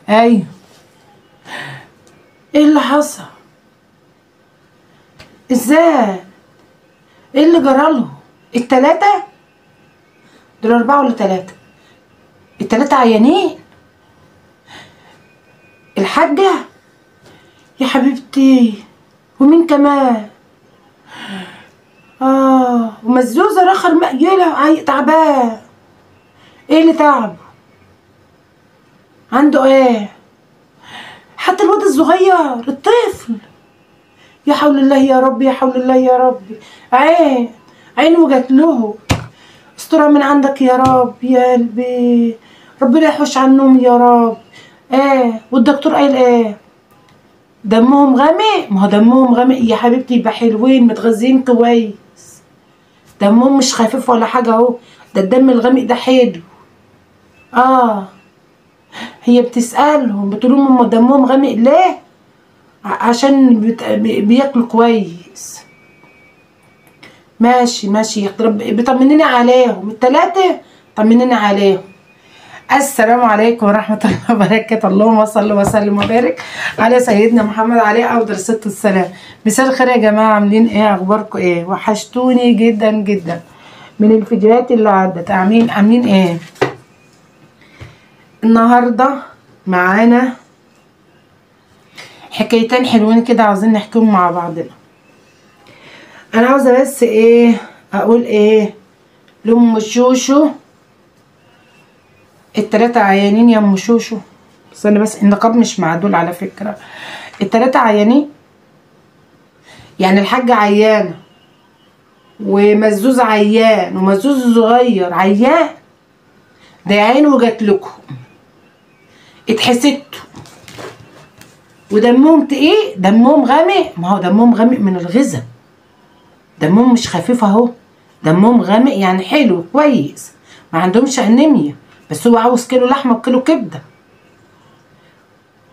ايوه، ايه اللي حصل؟ ازاي؟ ايه اللي جرالهم؟ التلاتة دول 4 ولا 3؟ التلاتة عيانين. الحاجة يا حبيبتي، ومين كمان؟ ومزوزة رخر مقيلة تعبان. ايه اللي تعبه؟ عنده ايه؟ حتى الواد الصغير الطفل، يا حول الله يا ربي، يا حول الله يا ربي. عين عين وجات له، استرها من عندك يا رب يا قلبي، ربنا يحوش عنهم يا رب. ايه والدكتور قال ايه؟ دمهم غامق. ما هو دمهم غامق يا حبيبتي، يبقى حلوين متغذيين كويس، دمهم مش خفيف ولا حاجة اهو، ده الدم الغامق ده حلو. هي بتسألهم بتقول لهم هما دمهم غامق ليه؟ عشان بياكلوا كويس. ماشي ماشي، بيطمنينا عليهم التلاتة، طمنينا عليهم. السلام عليكم ورحمة الله وبركاته، اللهم صل وسلم وبارك على سيدنا محمد عليه أفضل الصلاة والسلام. مساء الخير يا جماعة، عاملين ايه؟ اخباركم ايه؟ وحشتوني جدا جدا من الفيديوهات اللي عدت. عاملين ايه؟ النهارده معانا حكايتين حلوين كده عاوزين نحكيهم مع بعضنا. انا عاوزه بس ايه اقول ايه لام شوشو، التلاتة عيانين يا ام شوشو. استنى بس، النقاب مش معدول على فكرة. التلاتة عيانين، يعني الحاجة عيانه ومزوز عيان ومزوز صغير عيان، ده عين وجات لكم اتحسدتوا. ودمهم ايه؟ دمهم غامق. ما هو دمهم غامق من الغذاء، دمهم مش خفيف اهو، دمهم غامق يعني حلو كويس، ما عندهمش انيميا، بس هو عاوز كيلو لحمه وكيلو كبده.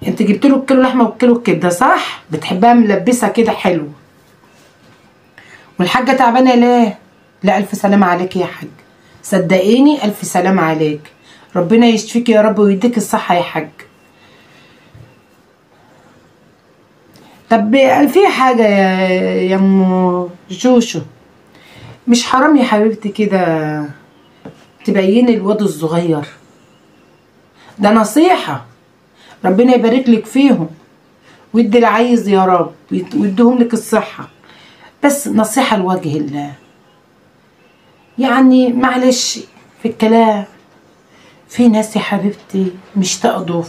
انت جبت له كيلو لحمه وكيلو كبده صح؟ بتحبها ملبسه كده حلو. والحاجة تعبانة ليه؟ لا الف سلامه عليك يا حاج، صدقيني الف سلامه عليك، ربنا يشفيك يا رب ويديك الصحة يا حاج. طب في حاجة يا ام شوشو، مش حرام يا حبيبتي كده تبيني الواد الصغير ده؟ نصيحة، ربنا يبارك لك فيهم ويدي اللي عايز يا رب ويديهم لك الصحة، بس نصيحة لوجه الله يعني، معلش في الكلام. في ناس يا حبيبتي مش تقضوا